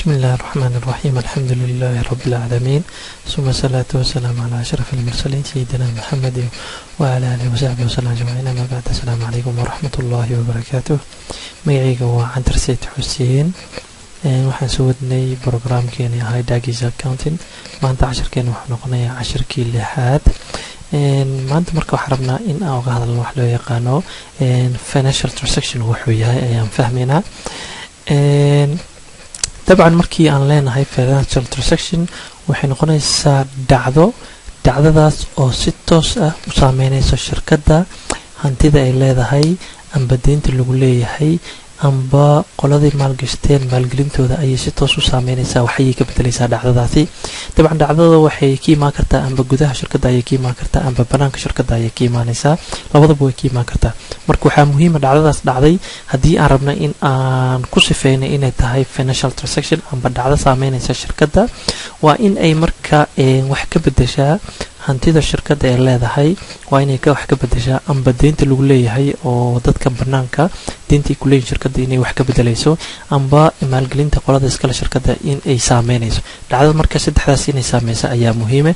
بسم الله الرحمن الرحيم، الحمد لله رب العالمين، ثم الصلاة والسلام على أشرف المرسلين سيدنا محمد وعلى آله وصحبه وسلم أجمعين، أما بعد، السلام عليكم ورحمة الله وبركاته. Magacayga waa Cantar Sayid Xuseen. Waxaan soo wadnay programkeeni ahay Dagis Accounting. Maanta cashirkeena wuxuu noqonayaa cashirkii lixaad. Maanta marka waxaan rabnaa in aan uga hadalno wax loo yaqaano financial transaction. Wuxuu yahay ayaan fahmaynaa. Dabcan, markii aan leenahay financial transaction, waxay noqonaysaa dhacdo, dhacdadaas oo si toos ah u saameyneyso shirkadda hantida ay leedahay, amba deynta lagu leeyahay, amba qoladii maalgashteen maalgelintooda ayay si toos u saameyneysaa, waxayay ka bedeleysaa dhacdadaasi. Dabcan, dhacdada waxay ka imaan kartaa amba gudaha shirkadda ayay ka imaan kartaa, amba banaanka shirkadda ayay ka imaaneysaa, labadaba way ka imaan kartaa. Marka waxaa muhiima, dhacdadaas dhacday haddii aan rabna in aan ku sifeyno inay tahay financial transaction amba dhacdo saameyneysa shirkadda, waa in ay marka wax ka bedeshaa hantida shirkadda ay leedahay, waa inay wax ka bedeshaa amba deynta lagu leeyahay oo dadka banaanka deynta ay ku leeyihin shirkadda inay wax ka bedelayso, amba maalgelinta qolada iskale shirkadda in ay saameyneyso dhacdada. Marka saddexdaas inay saameyso ayaa muhiime.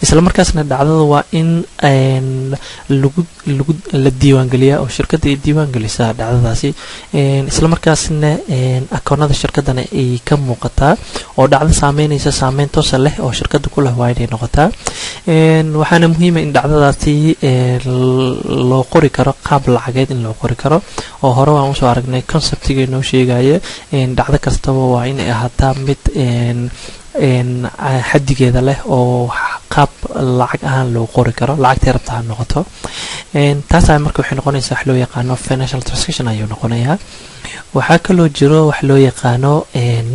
Isla markaasna dhacdada waa in lagu la diiwaangeliyaa oo shirkadda ay diiwaangelisaa dhacdadaasi, isla markaasna akoonada shirkaddana ay ka muuqataa, oo dhacdo saameyneysa, saameyn toosa leh oo shirkadda ku leh waa inay noqotaa. Waxaana muhiima in dhacdadaasi loo qori karo qaab lacageed, in loo qori karo, oo hore waan usoo aragnay conceptiga inoo sheegaya dhacdo kastaba waa inay ahaataa mid xadigeeda leh oo qaab lacag ahaan loo qori karo, lacagtay rabta ha noqoto. Taasaa marka waxay noqonaysaa wax loo yaqaano financial transaction ayuu noqonayaa. Waxaa kaloo jiro wax loo yaqaano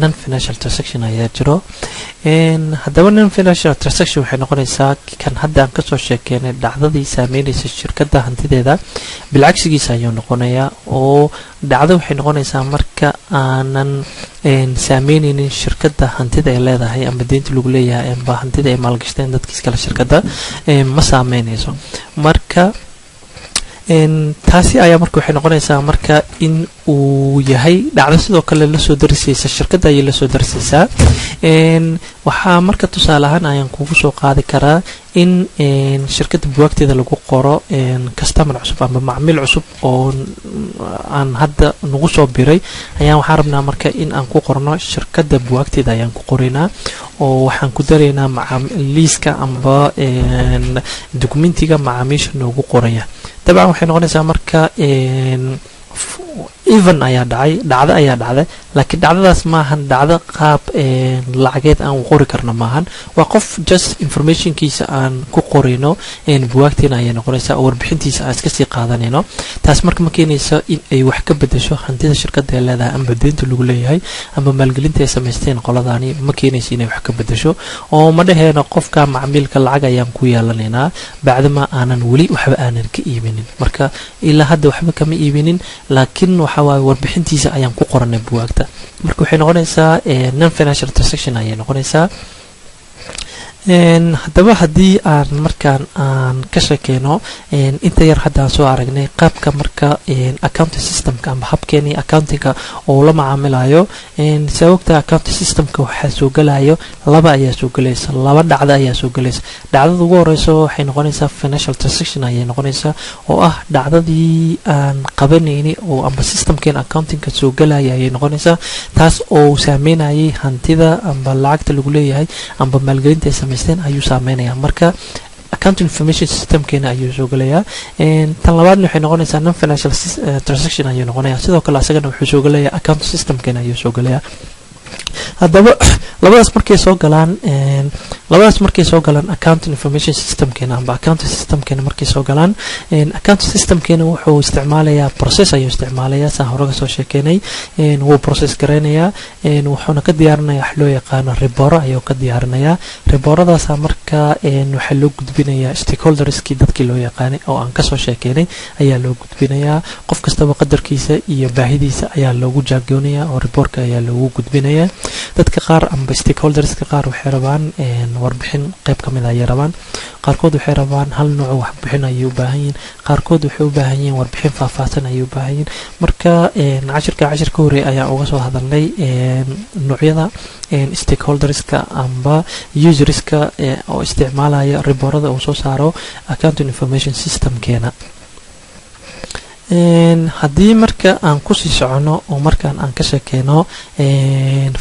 non financial transaction ayaa jiro. Haddaba, non financial transaction waxay noqonaysaa kan hadda aan kasoo sheekeynay, dhacdadii saameynaysa shirkadda hantideeda bilcagsigiisa ayuu noqonayaa, oo dhacdo waxay noqonaysaa marka aanan saameyneynin shirkadda hantida ay leedahay, amba deynta lagu leeyahay, amba hantida ay maalgashteen dadkiis kale shirkadda ma saameyneyso. Marka taasi ayaa marka waxay noqonaysaa marka in uu yahay dhacdo sidoo kale lasoo darisaysa shirkadda ayay lasoo darisaysaa. Waxaa marka tusaale ahaan ayaan kugu soo qaadi karaa in shirkadda buwaagteeda lagu qoro customer cusub amba macmiil cusub oo aan hadda nagu soo biray ayaan waxaan rabnaa marka in aan ku qorno shirkadda buwaagteeda ayaan ku qoraynaa, oo waxaan ku daraynaa liiska amba documentiga macaamiisha noogu qoraya. Dabcan, waxay noqonaysaa marka event ayaa dhacay, dhacdo ayaa dhacday, laakiin dhacdadaas maahan dhacdo qaab lacageed aan qori karno maahan. Waa qof just informationkiisa aan ku qorayno buwaagteena ayay noqonaysaa, oo warbixintiisa aan iska sii qaadanayno. Taas marka ma keenayso in ay wax ka bedesho hantida shirkadda ay leedahay, amba deynta lagu leeyahay, amba maalgelinta ay samaysteen qoladani. Ma keenayso inay wax ka bedesho, oo ma dhaheeno qofka macmiilka lacag ayaan ku yeelanaynaa bacdama aanan weli waxba aanan ka iibinin. Marka ilaa hadda waxba kama iibinin, laakiin waxa waaye warbixintiisa ayaan ku qoranay buwaagta. Marka waxay noqonaysaa non financial transaction ayay noqonaysaa. Haddaba, haddii aan markaan aan ka sheekeyno inta yar hadda aan soo aragnay qaabka marka accounting systemka ama habkeeni accountingka oo la macaamilayo, sababta accounting systemka waxaa soo gelayo laba ayaa soo gelaysa, laba dhacda ayaa soo gelaysa. Dhacdada ugu horeysa waxay noqonaysaa financial transaction ayay noqonaysaa, oo ah dhacdadii aan qabanayni oo amba systemkeen accountingka soo gelaya ayay noqonaysaa, taas oo saameynayay hantida amba lacagta lagu leeyahay amba maalgelinta ay samaysteen ayuu saameynaya. Marka accounting information systemkeena ayuu soo gelayaa. Tan labaadna waxay noqonaysaa non financial transaction ayuu noqonayaa. Sidoo kale asagana wuxuu soo gelayaa accounting systemkeena ayuu soo gelayaa. Haddaba, labadaas markay soo galaan accounting information systemkeena amba accounting systemkeena markay soo galaan, accounting systemkeena wuxuu isticmaalayaa process ayuu isticmaalayaa, saan hore ka soo sheekeynay. Wuu process garaynayaa, wuxuuna ka diyaarinayaa wax loo yaqaano report ayuu ka diyaarinayaa. Reportadaasa marka waxaa loo gudbinayaa stakeholderskii, dadkii loo yaqaanay oo aan kasoo sheekeynay ayaa loo gudbinayaa. Qof kastaba qadarkiisa iyo baahidiisa ayaa loogu jaangoonayaa oo reportka ayaa loogu gudbinayaa. Dadka qaar amba stakeholderska qaar waxay rabaan Warbixin qayb ka mid ayay rabaan. Qaarkood waxay rabaan hal nooc warbixin ayay u baahan yihiin. Qaarkood waxay u baahan yihiin warbixin faahfaahsan ayay u baahan yihiin. Marka cashirka cashirka hore ayaan uga soo hadalnay noocyada stakeholderska amba userska oo isticmaalaya reportada uu soo saaro accounting information systemkeena. Haddii marka aan kusii socono oo markaan aan ka sheekeyno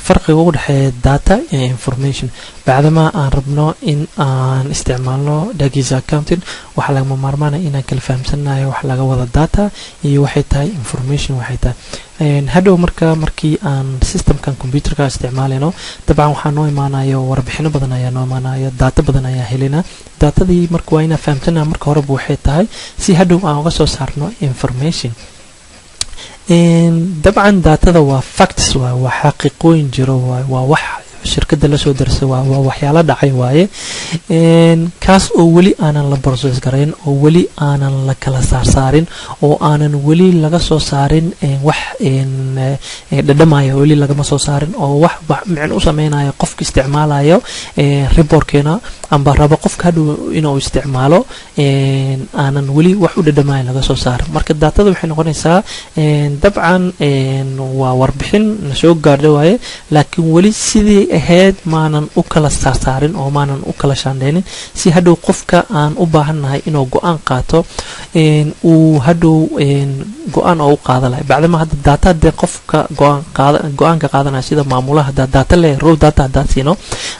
farqiga u dhexeeya data iyo information, bacdama aan rabno in aan isticmaalno DAGIS Accounting, waxaa lagama maarmaanaya inaan kala fahamsanayo wax laga wada data iyo waxay tahay information. Waxay tahay hadhow marka markii aan systemkan computerka isticmaalayno, dabcan waxaa noo imaanayo warbixino badan ayaa noo imaanayo, data badan ayaa helina. Datadii marka waa inaan fahamsanaa marka horeba waxay tahay, si hadhow aan uga soo saarno information. Dabcan datada waa facts waay, waa xaqiiqooyin jiro waay, waa wax shirkadda lasoo darsay, waa waxyaalo dhacay waaye, kaas oo weli aanan la process garayn, oo weli aanan la kala saarsaarin, oo aanan weli laga soo saarin wax dhadhamaya, weli lagama soo saarin oo wax micno u sameynayo qofka isticmaalayo reportkeena amba rabo qofka hadhow inuu isticmaalo, aanan weli wax u dhadhamayo laga soo saarin. Marka datada waxay noqonaysaa dabcan waa warbixin na soo gaadho waaye, laakiin weli sidii ahayd maanan u kala saarsaarin oo maanan u kala shaandheynin, si hadhow qofka aan u baahannahay inuu go-aan qaato uu hadhow go-aan oo u qaada lahay. Bacdama hadda data dee qofka go-aanka qaadanaya sida maamulaha, haddaa data le raw data haddaan siino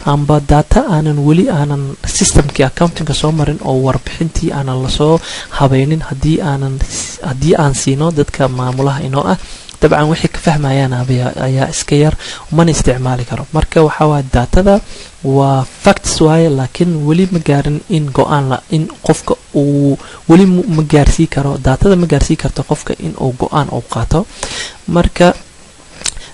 amba data aanan weli aanan systemkii accountingka soo marin oo warbixintii aanan lasoo habaynin, haddii aan siino dadka maamulaha inoo ah, dabcan waxay ka fahmayaan ayaa iska yar, mana isticmaali karo. Marka waxaa waaya datada waa facts waaye, laakiin weli ma gaarin in go-aan la in qofka uu weli ma gaarsii karo. Datada ma gaarsii karto qofka in uu go-aan uu qaato. Marka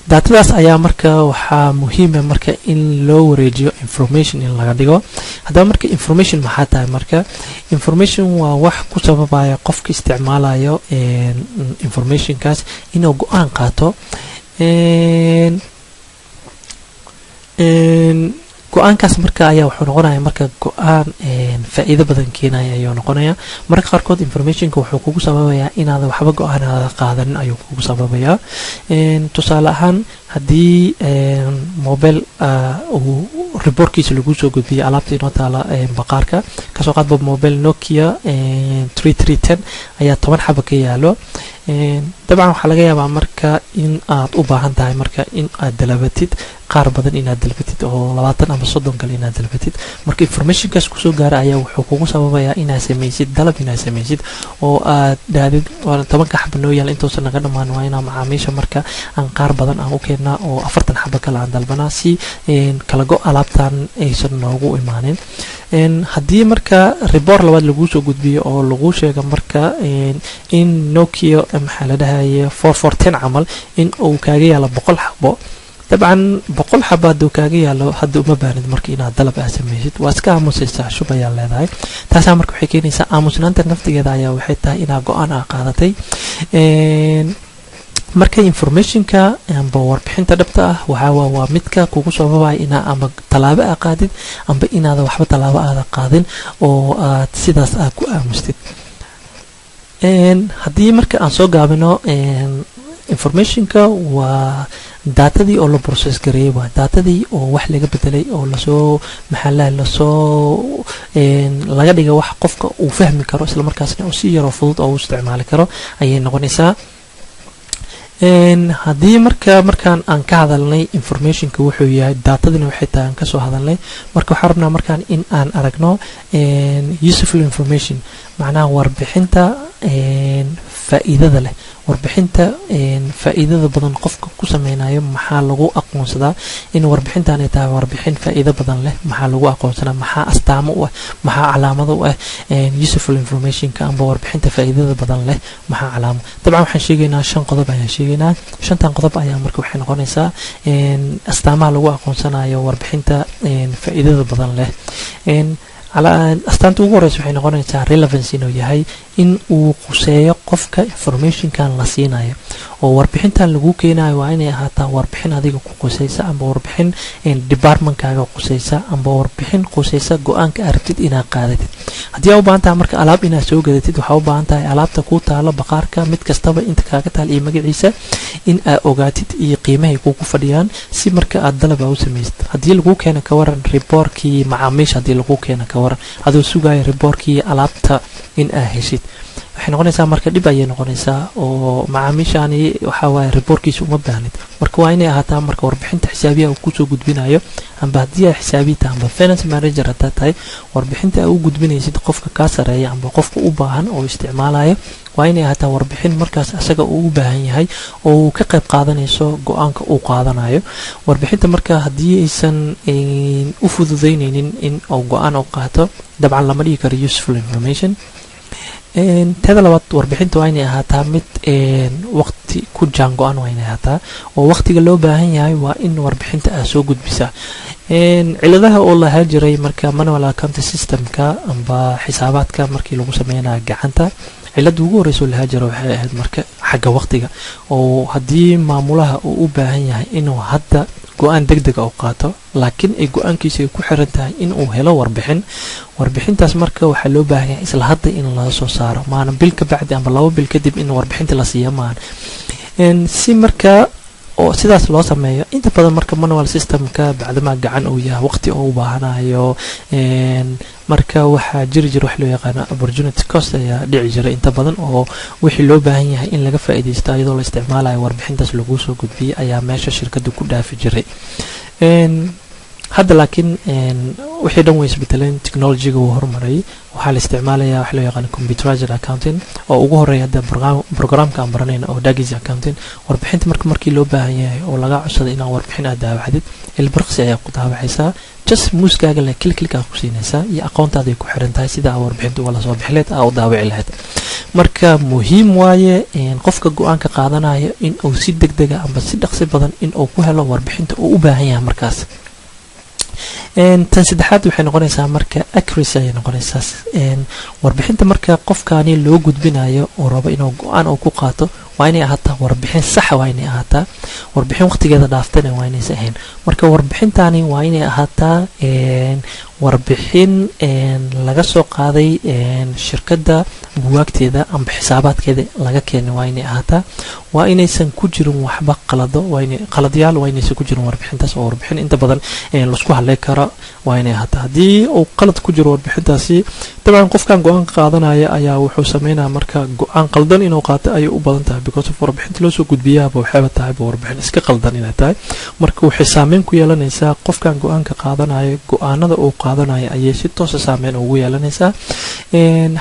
datadaas ayaa marka waxaa muhiima marka in loo wareejiyo information in laga dhigo. Haddaba marka information maxaa tahay? Marka information waa wax ku sababaya qofka isticmaalayo informationkaas inuu go-aan qaato. Go-aankaas marka ayaa wuxuu noqonaya marka go-aan faa'iido badan keenaya ayuu noqonaya. Marka qaarkood informationka wuxuu kugu sababayaa inaad waxba go-aan aada qaadanin ayuu kugu sababayaa. Tusaale ahaan, haddii mobile uu reportkiisa lagu soo gudbiyay alaabta inoo taala baqaarka, kasoo qaadba mobile Nokia 3310 ayaa 10 xaba ka yaalo. Dabcan waxaa laga yaabaa marka in aad u baahan tahay marka in aad dalabatid qaar badan, inaad dalbatid oo 20 ama 30 kale inaad dalbatid. Marka informationkaas kusoo gaara ayaa wuxuu kugu sababayaa inaad samaysid dalab, inaad samaysid oo aad dhahdid 10-ka xaba noo yaala intuusan naga dhammaan waa inaa macaamiisha marka aan qaar badan aan u keennaa oo 40 xaba kale aan dalbanaa, si kala go alaabtan aysan noogu imaanin. Haddii marka report labaad laguu soo gudbiyo oo lagu sheego marka in Nokia, maxaa la dhahaye, 4410 camal in uu kaaga yaalo 100 xabo, dabcan 100 xabo hadduu kaaga yaalo hadda uma baahnid marka inaad dalab aad samaysid, waa iska aamusaysaa, shub ayaa leedahay. Taasaa marka waxay keenaysaa aamusnaanta naftigeeda ayaa waxay tahay inaad go-aan aa qaadatay. Marka informationka amba warbixinta dhabta ah waxaa waa midka kugu sababaya inaa amba tallaabo aa qaadid amba inaada waxba tallaabo aada qaadin oo aad sidaas aad ku aamustid. Haddii marka aan soo gaabino, informationka waa datadii oo la process gareeyay, waa datadii oo wax laga bedelay oo lasoo, maxaa lahay, lasoo laga dhiga wax qofka uu fahmi karo, isla markaasna uu si yaroo fudud oo u isticmaali karo ayay noqonaysaa. Haddii marka markaan aan ka hadalnay informationka wuxuu yahay, datadina waxay tahay aan kasoo hadalnay, marka waxaan rabnaa markaan in aan aragno useful information, macnaha warbixinta faa'iidada leh, warbixinta faa'iidada badan qofka ku sameynayo. Maxaa lagu aqoonsadaa in warbixintan ay tahay warbixin faa'iido badan leh? Maxaa lagu aqoonsanaa? Maxaa astaamo u ah? Maxaa calaamado u ah useful informationka amba warbixinta faa'iidada badan leh? Maxaa calaamo? Dabcan waxaan sheegaynaa shan qodob ayaan sheegaynaa. Shantan qodob ayaa marka waxay noqonaysaa astaamaha lagu aqoonsanayo warbixinta faa'iidada badan leh. Astaanta ugu horeysa waxay noqonaysaa relevance, inuu yahay in uu quseeyo qofka informationkan la siinayo, oo warbixintan lagu keenayo waa inay ahaataa warbixin adiga ku quseysa, amba warbixin departmentkaaga quseysa, amba warbixin quseysa go-aanka aragtid inaad qaadatid. Haddii aa u baahan tahay marka alaab inaad soo gadatid, waxaa u baahan tahay alaabta kuu taalo baqaarka mid kastaba inta kaaga taal iyo magaciisa in aad ogaatid iyo qiimahay kugu fadhiyaan, si marka aad dalab aa u samaysid. Haddii lagu keeno, ka waran, reportkii macaamiisha, haddii lagu keeno, ka waran, adoo sugaya reportkii alaabta in aad heshid, waxay noqonaysaa marka dhib ayay noqonaysaa, oo macaamiishaani waxaa waaye reportkiisa uma baahnid. Marka waa inay ahaataa marka warbixinta xisaabiyaha uu kusoo gudbinayo, amba haddii aad xisaabiya tahay amba finance manager haddaa tahay, warbixinta aad u gudbinaysid qofka kaa sareeya amba qofka u baahan oo isticmaalayo waa inay ahaataa warbixin markaas asaga uu u baahan yahay oo uu ka qayb qaadanayso go-aanka uu qaadanayo. Warbixinta marka haddii aysan u fududeyneynin in uu go-aan u qaato, dabcan lama dhigi karo useful information. Teeda labaad, warbixinta waa inay ahaataa mid waqti ku jaan go-an waa inay ahaataa, oo waqtiga loo baahan yahay waa in warbixinta aad soo gudbisaa. Ciladaha oo lahaa jiray marka manual accounting systemka amba xisaabaadka markii lagu sameynayo gacanta, cilada ugu horeysa oo lahaa jira waxay ahayd marka xagga waqtiga, oo haddii maamulaha uu u baahan yahay inuu hadda go-aan deg dega u qaato, laakiin ay go-aankiisa ay ku xiran tahay in uu helo warbixin, warbixintaas marka waxaa loo baahan yahay isla hadda in laga soo saaro, maana bil ka bacdi amba 2 bil kadib in warbixinta la siiya maahan. Si marka oo sidaas loo sameeyo, inta badan marka manual systemka bacdamaa gacan uu yahay, waqti oo u baahanayo, marka waxaa jiri jira wax loo yaqaano opportunity cost ayaa dhici jiray inta badan, oo wixii loo baahan yahay in laga faa'iidaysto iyadoo la isticmaalayo warbixintaas lagu soo gudbiyey ayaa meesha shirkadda ku dhaafi jiray. Hadda laakiin wixii dhan way isbedeleen, technologyga wuu horumaray. Waxaa la isticmaalayaa wax loo yaqaano computerized accounting, oo ugu horeeya hadda programka aan baranayna oo DacEasy Accounting. Warbixinta marka markii loo baahan yahay oo laga codsaday inaad warbixin aad daawacdid, ilbirqsi ayaa ku daawacaysaa, just mousekaaga le click click aad ku siinaysaa, iyo aqoontaada ay ku xiran tahay sida aa warbixinta ugala soo bixi lahayd, aa u daawici lahayd. Marka muhiim waaye qofka go-aanka qaadanayo in uu si deg dega amba si dhaqsi badan in uu ku helo warbixinta uu u baahan yahay markaas. Tan saddexaad waxay noqonaysaa marka accuracy ayay noqonaysaa. Warbixinta marka qofkani loo gudbinayo oo rabo inuu go-aan uu ku qaato waa inay ahaataa warbixin saxa, waa inay ahaataa warbixin waqtigeeda dhaaftana waa inaysan ahayn. Marka warbixintani waa inay ahaataa warbixin laga soo qaaday shirkadda buwaagteeda amba xisaabaadkeeda laga keenay waa inay ahaataa, waa inaysan ku jirin waxba qalado, waa inay qaladyaal waa inaysan ku jirin warbixintaas, oo warbixin inta badan laisku hadlay karo waa inay ahaataa. Haddii uu qalad ku jiro warbixintaasi, dabcan qofkan go-aan qaadanaya ayaa wuxuu sameynaya marka go-aan qaldan inuu qaato ayay u badan tahay, because of warbixinta loo soo gudbiyaaba waxayba tahayba warbixin iska qaldan inay tahay. Marka waxay saameyn ku yeelanaysaa qofkan go-aanka qaadanayo, go-aanada uu qaadanayo ayay si toosa saameyn ugu yeelanaysaa.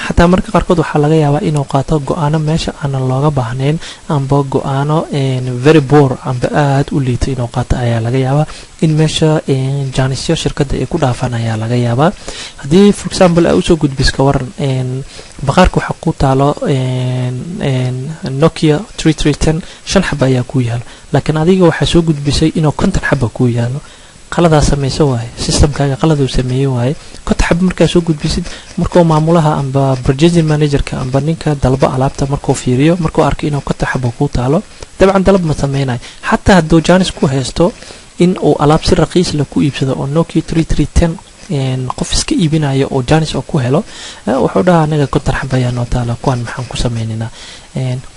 Xataa marka qaarkood waxaa laga yaabaa inuu qaato go-aano meesha aanan looga baahnayn, amba go-aano very poor amba aada u liita inuu qaato ayaa laga yaabaa, in meesha jaanisyo shirkadda ay ku dhaafaan ayaa laga yaabaa. Haddii, for example, aa usoo gudbis, ka waran, baqaarka waxaa ku taalo Nokia 3310, shan xaba ayaa ku yaalo, laakiin adiga waxaa soo gudbisay inuu 50 xaba ku yaalo. Qaladaa samayso waaye, systemkaaga qaladuu sameeyey waaye. 50 xaba markaa soo gudbisid, markuu maamulaha amba purchasing managerka amba ninka dalba alaabta markuu fiiriyo, markuu arko inuu 50 xaba ku taalo, dabcan dalab ma sameynayo. Xataa hadduu jaanis ku haysto in uu alaab si raqiis la ku iibsado oo Nokia 3310 qof iska iibinayo oo janis oo ku helo, wuxuu dhahaa: "Anaga 50 xaba ayaa noo taala, kuwan maxaan ku sameynaynaa?"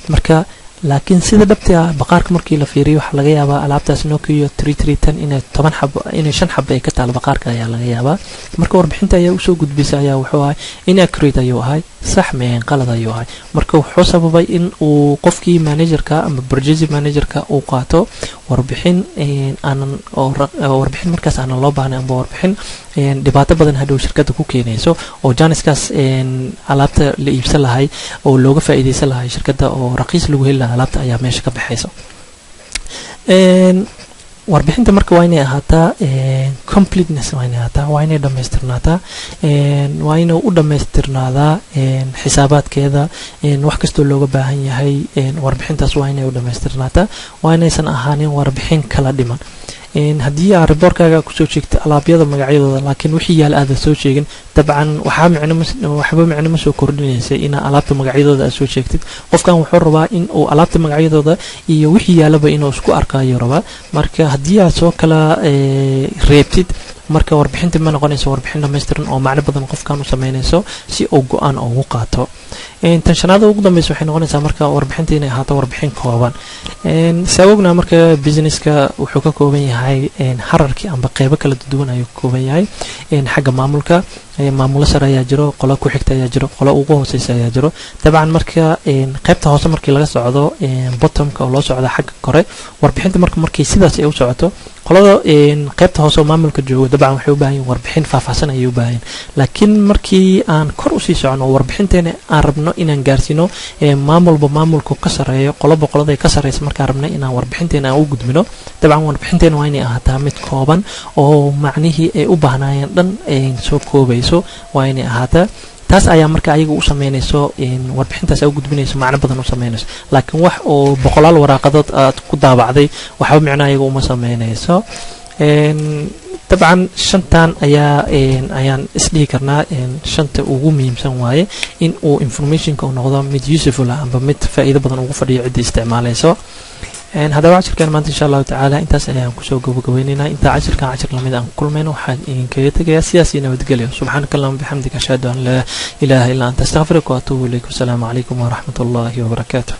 Marka laakiin sida dhabti ah baqaarka markii la fiiriyo, waxaa laga yaabaa alaabtaas Nokia 3310 inay 10 xabo, inay shan xabo ay ka taalo baqaarka ayaa laga yaabaa. Marka warbixinta ayaa usoo gudbisay ayaa wuxuu ahay inaccurate ayuu ahay, sax meen, qalad ayuu ahay. Marka wuxuu sababay in uu qofkii managerka ama purchasing managerka uu qaato warbixin aanan warbixin markaas aanan loo baahnay, amba warbixin dhibaato badan hadhow shirkadda ku keenayso, oo janiskaas alaabta la iibsan lahay oo looga faa'iidaysan lahay shirkadda oo raqiis lagu heli lahaa alaabta ayaa meesha ka baxayso. Warbixinta marka waa inay ahaataa completeness, waa inay ahaataa, waa inay dhammaystirnaataa, waa inuu u dhammaystirnaadaa xisaabaadkeeda, wax kastoo looga baahan yahay warbixintaas waa inay u dhammaystirnaataa, waa inaysan ahaanin warbixin kala dhiman. Haddii aad reportkaaga kusoo sheegtay alaabyada magacyadooda, laakiin wixii yaal aadan soo sheegin, dabcan waxaa micno waxba micno ma soo kordhinaysa inaa alaabta magacyadooda aad soo sheegtid. Qofkan wuxuu rabaa in uu alaabta magacyadooda iyo wixii yaalaba inuu isku arkayo rabaa. Marka haddii aad soo kala reebtid, marka warbixinta ma noqonayso warbixin dhammaystiran oo macno badan qofkan u sameynayso si uu go-aan ugu qaato. Tan shanaada ugu dambeysa waxay noqonaysaa marka warbixinta inay ahaato warbixin kooban. Saa ogna, marka businesska wuxuu ka kooban yahay hierarchy amba qeybo kala duwan ayuu ka kooban yahay. Xagga maamulka, maamulo sare ayaa jiro, qolo ku xigta ayaa jiro, qolo ugu hooseysa ayaa jiro. Dabcan marka qeybta hoose markii laga socdo, bottomka oo loo socdo xagga kore, warbixinta marka markii sidaas ay u socoto, qolada qeybta hoose oo maamulka joogo dabcan waxay u baahan yihin warbixin faahfaahsan ayay u baahan yihin. Laakiin markii aan kor usii socono, warbixinteena aan rabno inaan gaarsiino maamulba maamulku ka sareeyo, qoloba qolada ka sareysa, markaan rabno inaan warbixinteena aan u gudbino, dabcan warbixinteena waa inay ahaataa mid kooban oo macnihii ay u baahnaayeen dhan soo koobayso waa inay ahaataa. Taas ayaa marka ayaga u sameynayso, warbixintaas u gudbinayso, macno badan u sameynayso. Laakiin wax oo boqolaal waraaqadood aad ku daabacday waxba micno ayaga uma sameynayso. Dabcan shantan ayaa ayaan isdhihi karnaa shanta ugu muhiimsan waaye in uu informationka uu noqdo mid useful ah amba mid faa'iido badan ugu fadhiyo cidda isticmaalayso. Haddaba cashirkan maanta, insha Allahu tacaala, intaas ayaan kusoo gabagabeyneynaa. Intaa cashirkan cashir lamid aan ku kulmayno, waxaan idinkaga tegayaa sidaas iyo nabadgelyo. Subxaanaka allahuma bixamdika, ashhadu an laa ilaaha illaa anta, astaqfiruka wa atuubu ilayk. Wasalaamu calaykum waraxmat ullahi wabarakaatu.